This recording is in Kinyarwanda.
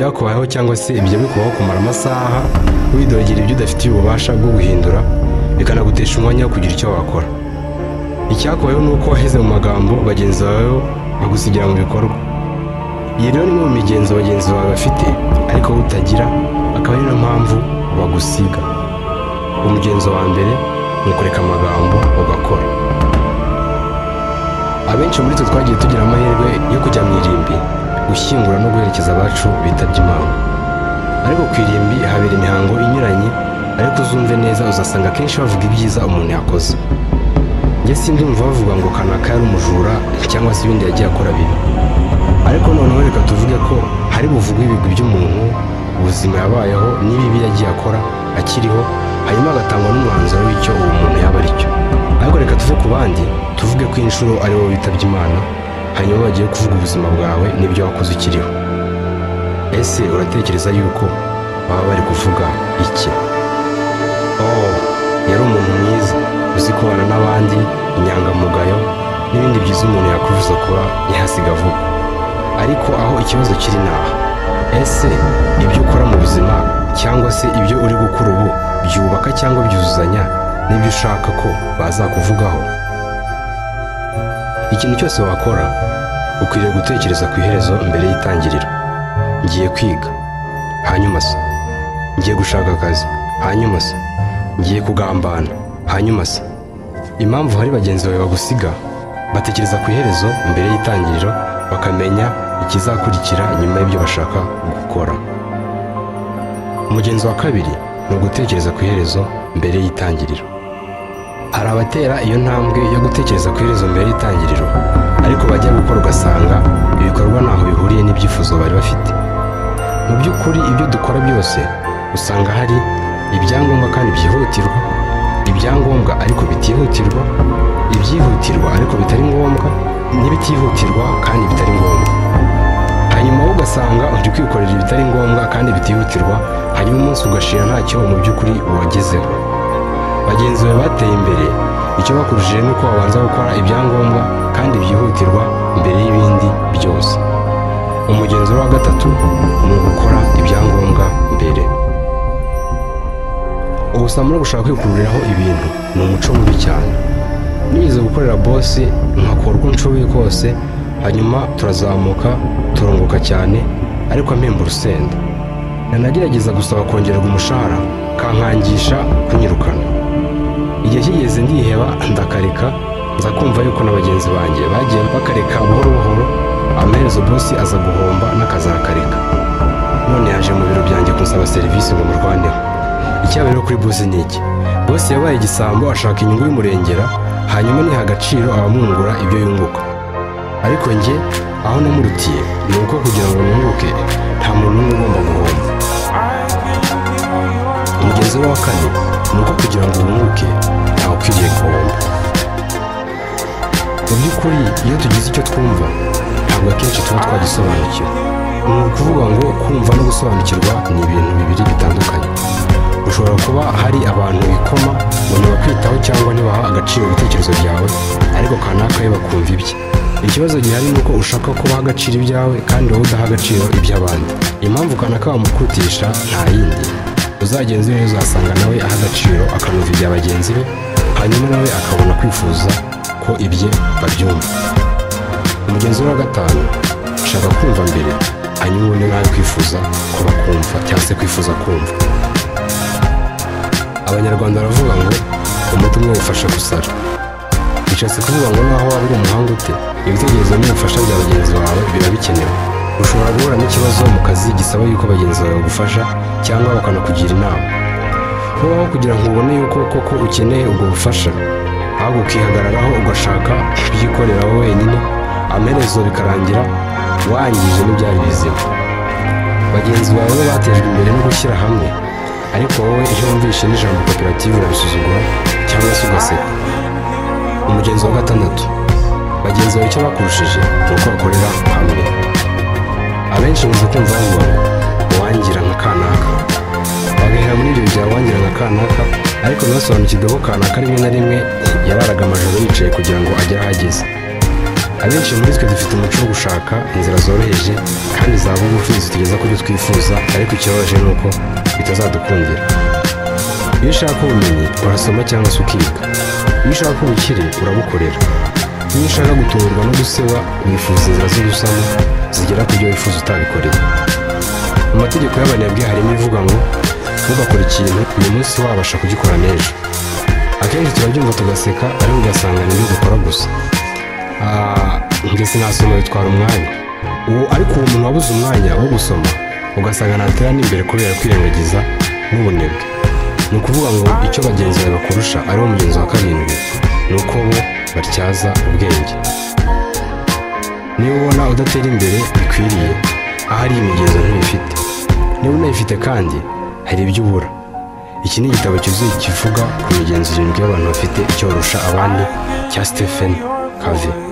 Byakubayeho cyangwa se ibyo bikubaho kumara amasaha widogera ibyo udafitiye ububasha bwo guhindura, bikanagutesha umwanya wo kugira icyo wakora. Icyakubayeho ni uko waheze mu magambo, bagenzi bawe bagusigira mu bikorwa. Iyi rero ni imwe mu migenzo bagenzi bawe bafite ariko wowe utagira, akaba ari nayo mpamvu bagusiga. Umugenzo wa mbere ni ukureka amagambo ugakora. Abenshi muri twe twagiye tugira amahirwe yo kujya mu irimbi, gushyingura no guherekeza abacu bitabye Imana. Ariko ku irimbi habera imihango inyuranye, ariko uzumve neza uzasanga akenshi bavuga ibyiza umuntu yakoze. Njye sindumva bavuga ngo kanaka yari umujura cyangwa se ibindi yagiye akora bibi. Ariko noneho reka tuvuge ko hari buvugwe ibigwi by'umuntu, ubuzima yabayeho n'ibibi yagiye akora akiriho, hanyuma hagatangwa n'umwanzuro w'icyo uwo muntu yaba ari cyo. Ariko reka tuve ku bandi, tuvuge ko inshuro ari wowe witabye Imana, hanyuma bagiye kuvuga ubuzima bwawe n'ibyo wakoze ukiriho. Ese uratekereza yuko baba bari kuvuga iki? Oh, yari umuntu mwiza, uzi kubana n'abandi, inyangamugayo, n'ibindi byiza umuntu yakwifuza kuba yahasiga avuga. Ariko aho ikibazo kiri ni aha: ese ibyo ukora mu buzima cyangwa se ibyo uri gukora ubu byubaka cyangwa byuzuzanya n'ibyo ushaka ko bazakuvugaho? Ikintu cyose wakora ukwiriye gutekereza ku iherezo mbere y'itangiriro. Ngiye kwiga, hanyuma se ngiye gushaka akazi, hanyuma se ngiye kugambana, hanyuma se. Impamvu hari bagenzi bawe bagusiga, batekereza ku iherezo mbere y'itangiriro, bakamenya ikizakurikira nyuma y'ibyo bashaka gukora. Umugenzo wa kabiri ni ugutekereza ku iherezo mbere y'itangiriro. Hari abatera iyo ntambwe yo gutekereza ku iherezo mbere y'itangiriro, ariko bajya gukora ugasanga ibikorwa ntaho bihuriye n'ibyifuzo bari bafite. Mu by'ukuri ibyo dukora byose usanga hari ibyangombwa kandi byihutirwa, ibyangombwa ariko bitihutirwa, ibyihutirwa ariko bitari ngombwa, n'ibitihutirwa kandi bitari ngombwa. Hanyuma wowe ugasanga uri kwikorera ibitari ngombwa kandi bitihutirwa, hanyuma umunsi ugashira ntacyo mu by'ukuri wagezeho. Bagenzi bawe bateye imbere, icyo bakurushije ni uko babanza gukora ibyangombwa kandi byihutirwa mbere y'ibindi byose. Umugenzo wa gatatu ni ugukora ibyangombwa mbere. Ubusambo no gushaka kwikururiraho ibintu ni umuco mubi cyane. Nigeze gukorera bosi nkakora uko nshoboye kose, hanyuma turazamuka turunguka cyane, ariko ampemba urusenda. Nanagerageza gusaba kongererwa umushahara, kankangisha kunyirukana. Igihe kigeze ndiheba ndakareka, nza kumva yuko na bagenzi banjye bagiye bakareka buhoro buhoro, amaherezo bosi aza guhomba n'akazi arakareka. None yaje mu biro byanjye kunsaba serivisi ngo murwaneho. Icyabaye rero kuri bosi ni iki: bosi yabaye igisambo, ashaka inyungu y'umurengera, hanyuma niha agaciro abamwungura ibyo yunguka. Ariko njye aho namurutiye ni uko kugira ngo nunguke nta muntu n'umwe ugomba guhomba. Umugenzo wa kane ni uko kugira ngo wunguke ntawe ukwiriye guhomba. Mu by'ukuri iyo tugize icyo twumva ntabwo akenshi tuba twagisobanukiwe. Ni ukuvuga ngo kumva no gusobanukirwa ni ibintu bibiri bitandukanye. Ushobora kuba hari abantu bikoma ngo ntibakwitaho cyangwa ntibaha agaciro ibitekerezo byawe, ariko kanaka we bakumva ibye. Ikibazo gihari ni uko ushaka ko baha agaciro ibyawe kandi wowe udaha agaciro iby'abandi. Impamvu kanaka bamukutisha nta yindi, uzagenze neza uzasanga nawe aha agaciro akanumva ibya bagenzi be, hanyuma nawe akabona kwifuza ko ibye babyumva. Umugenzo wa gatanu, shaka kumva mbere, hanyuma ubone nawe kwifuza ko bakumva cyangwa se kwifuza kumva. Abanyarwanda baravuga ngo umuti umwe wifasha gusara. Bishatse kuvuga ngo naho waba uri umuhanga ute, ibitekerezo n'ubufasha bya bagenzi bawe biba bikenewe. Ushobora guhura n'ikibazo mu kazi gisaba yuko bagenzi bawe bagufasha cyangwa bakanakugira inama. Wowe kugira ngo ubone yuko koko ukeneye ubwo bufasha, ahubwo ukihagararaho ugashaka kubyikorera wowe wenyine, amaherezo bikarangira wangije n'ibyari bizima. Bagenzi bawe bo batejwe imbere no gushyira hamwe, ariko wowe iyo wumvishe n'ijambo koperative urabisuzugura cyangwa se ugaseka. Umugenzo wa gatandatu, bagenzi bawe icyo bakurushije ni uko bakorera hamwe. Abenshi nkunze kumva bavuga ngo uwangira nka kanaka, bagahera muri ibyo bya wangira nka kanaka, ariko ntibasobanukirwe ko kanaka rimwe na rimwe yararaga amajoro yicaye kugira ngo agere aho ageze. Abenshi muri twe dufite umuco wo gushaka inzira zoroheje kandi za bugufi zitugeza ku byo twifuza, ariko ikibabaje ni uko bitazadukundira. Iyo ushaka ubumenyi urasoma cyangwa se ukiga. Iyo ushaka ubukire urabukorera. Iyo ushaka gutungurwa no guseba wifuza inzira z'ubusamo zigera ku byo wifuza utabikoreye. Mu mategeko y'abanebwe harimo ivuga ngo ntugakore ikintu uyu munsi wabasha kugikora n'ejo. Akenshi turabyumva tugaseka, ariko ugasanga nibyo dukora gusa. Njye sinasoma bitwara umwanya. Ariko uwo muntu wabuze umwanya wo gusoma ugasanga ntatera n'imbere kubera kwirengagiza n'ubunebwe. Ni ukuvuga ngo icyo bagenzi bawe bakurusha ariwo mugenzi wa 7 ni uko bo batyaza ubwenge. Niba ubona udatera imbere bikwiriye, ahari imigenzo ntuyifite. Niba unayifite kandi hari ibyo ubura. Iki ni igitabo cyuzuye kivuga ku migenzo 7 y'abantu bafite icyo barusha abandi cya Stephen Covey.